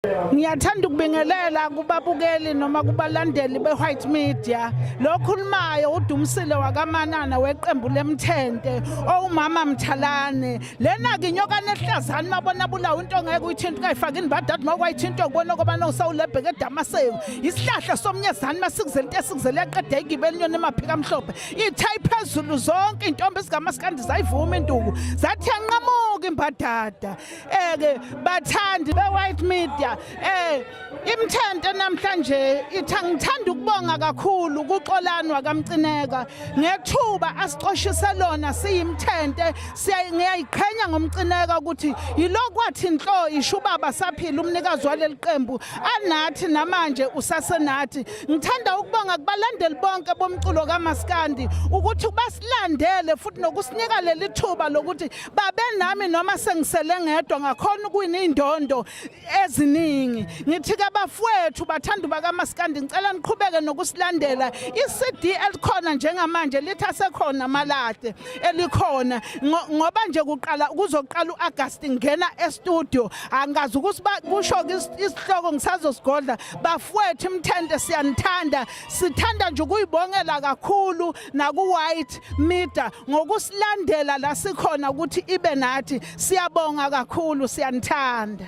Ngiyathanda ukubingelela kubabukeli noma kubalandeli be-White Media. Lo khulumayo uDumsile wakaManana weqembu lemthente owumama Mthalane. Lena ke inyokane ehlazani mabona bulawa into ngeke uyithinta ungayifaki inibadadi makwayithinta ukubona kobana usawulebheke eDamaseko. Isihlahla somnyezani masikuzela into esikuzela yaqeda igibe elinyoni emaphika amhlophe. Ithe iphezulu zonke intombi zikamaskandi zayivuma induku. Zathi yanqamuka imbadada. Eke bathandi be-white media imthente namhlanje ithi angithanda ukubonga kakhulu kuXolani wakaMcineka ngethuba asicoshise lona siyimthente. Ngiyayiqhenya ngoMcineka ukuthi yilokwathi nhlo ishubaba saphila umnikazi waleli qembu anathi namanje usasenathi. Ngithanda ukubonga kubalandeli bonke bomculo kaMaskandi ukuthi basilandele futhi nokusinika leli thuba lokuthi babe nami noma sengisele ngedwa ngakhona ukuwina indondo eziningi. Ngithi ke bafowethu bathanda bakaMaskandi, ngicela niqhubeke nokusilandela. iCD elikhona njengamanje lithi asekhona amalahle elikhona ngoba nje kuqala kuzoqala uAugust ngena e-studio, angazi ukuthi kusho isihloko ngisazosigodla. Bafowethu imthente siyanithanda, sithanda nje ukuyibongela kakhulu naku White Media ngokusilandela la sikhona ukuthi ibe nathi. Siyabonga kakhulu, siyanithanda.